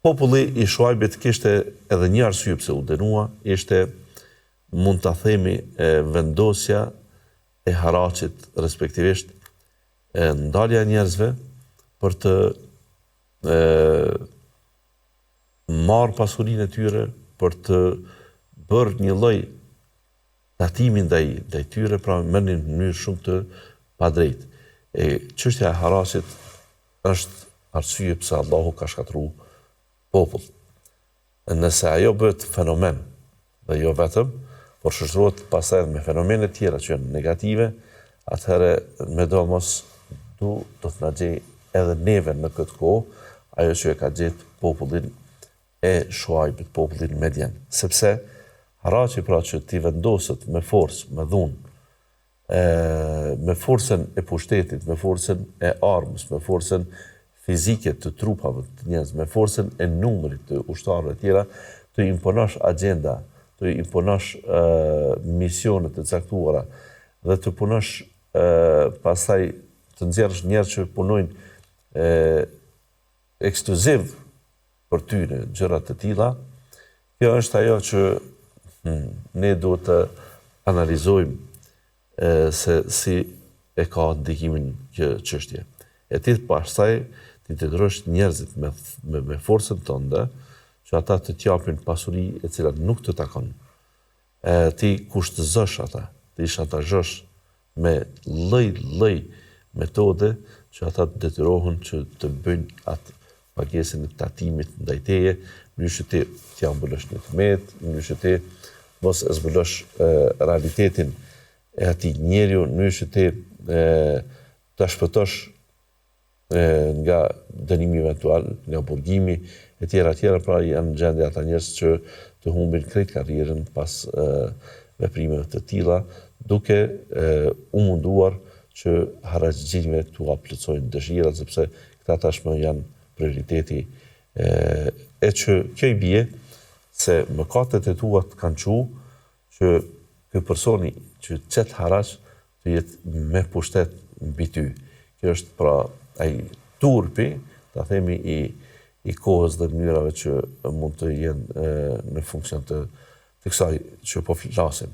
Populli i Shuajbit kishte edhe një arsye pse u dënua, ishte mund ta themi vendosja e haraçit, respektivisht ndalja e njerëzve për të marrë pasurinë e tyre, për të bërë një lloj tatimi ndaj ndaj tyre, pra merrnin në mënyrë shumë të padrejtë. E çështja e haraçit është arsye pse Allahu ka shkatërru popull. Nëse ajo bëhet fenomen dhe jo vetëm, por shoqërohet pastaj edhe me fenomene tjera që janë negative, atëherë medoemos do të na gjejë edhe neve në këtë kohë ajo që e ka gjetë popullin e Shuajbit, popullin Medjen. Sepse haraçi pra që t'i vendoset me forcë, me dhunë, e, me forcën e pushtetit, me forcën e armës, me forcën fizike të trupave të njerëzve, me forcën e numrit të ushtarëve të tjera, të imponosh agjenda, të imponosh e, misione të caktuara dhe të punosh e, pastaj të nxjerrësh njerëz që punojnë e, ekskluziv për ty në gjëra të tilla, kjo është ajo që ne duhet të analizojmë se si e ka ndikimin kjo çështje. E ti pastaj t'i detyrosh njerëzit me, me, me forcën tënde, që ata të t'japin pasuri e cila nuk të takon. E t'i kushtëzosh ata, t'i shantazhosh me lloj lloj metode që ata të detyrohen që të bëjnë atë pagesën e tatimit ndaj teje, në mënyrë që ti t'ia mbulosh një të metë, në mënyrë që ti mos e zbulosh realitetin e atij njeriu, në mënyrë që ti ta shpëtosh nga dënimi eventual, nga burgimi, e tjera, e tjera, pra janë në gjendje ata njerëz që të humbin krejt karrierën pas veprimeve të tilla, duke u munduar që haraçxhinjve t'ua plotësojnë dëshirat, sepse këta tashmë janë prioriteti e që kjo i bie se mëkatet e tua të kanë çu që ky personi që qet haraç të jetë me pushtet mbi ty. Kjo është pra ai turpi, ta themi i i kohës dhe mënyrave që mund të jenë në funksion të të kësaj që po flasim.